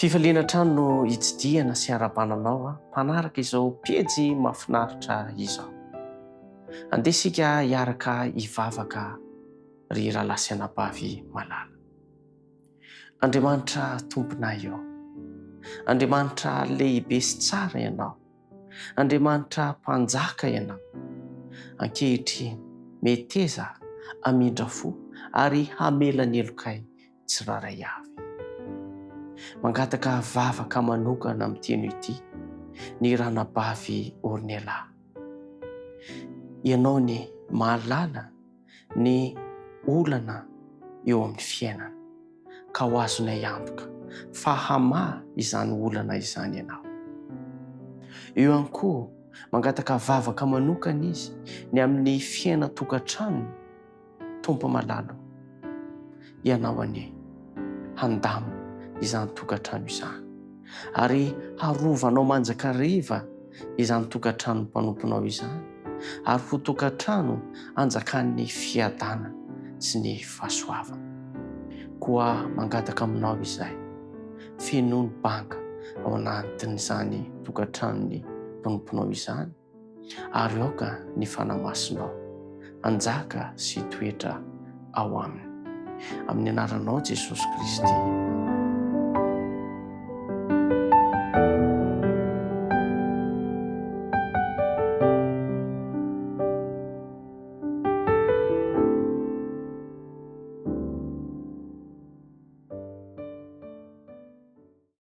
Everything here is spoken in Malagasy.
Fifaliana hatrany no hitsidihana sy harabana anao mpanaraka izao pejy mahafinaritra izao. Andeha isika hiaraka hivavaka ry rahalahy sy anabavy malala. Andriamanitra Tomponay ô, Andriamanitra lehibe sy tsara Ianao, Andriamanitra Mpanjaka Ianao. Ankehitriny, meteza hamindra fo ary hamela ny helokay tsirairay avy. Mangataka vavaka manokana amin'ity anio ity ny ranabavy Ornella. Ianao anie mahalala ny olana eo amin'ny fiainana, ka ho azonay antoka fa hamaha izany olana izany ianao. Eo ihany koa, mangataka vavaka manokana izy ny amin'ny fiainan-tokantranony, Tompo malala ô, Ianao anie handamina izany tokantrano izany, ary harovanao mandrakariva izany tokantranon'ny mpanomponao izany, ary ho tokantrano anjakan'ny fiadanana sy ny fahasoavana. Koa mangataka aminao izahay, fenoy ny banga ao anatin'izany tokantranon'ny mpanomponao izany, ary aoka ny Fanahy Masinao hanjaka sy hitoetra ao aminy. Amin'ny anaranao Jesosy Kristy.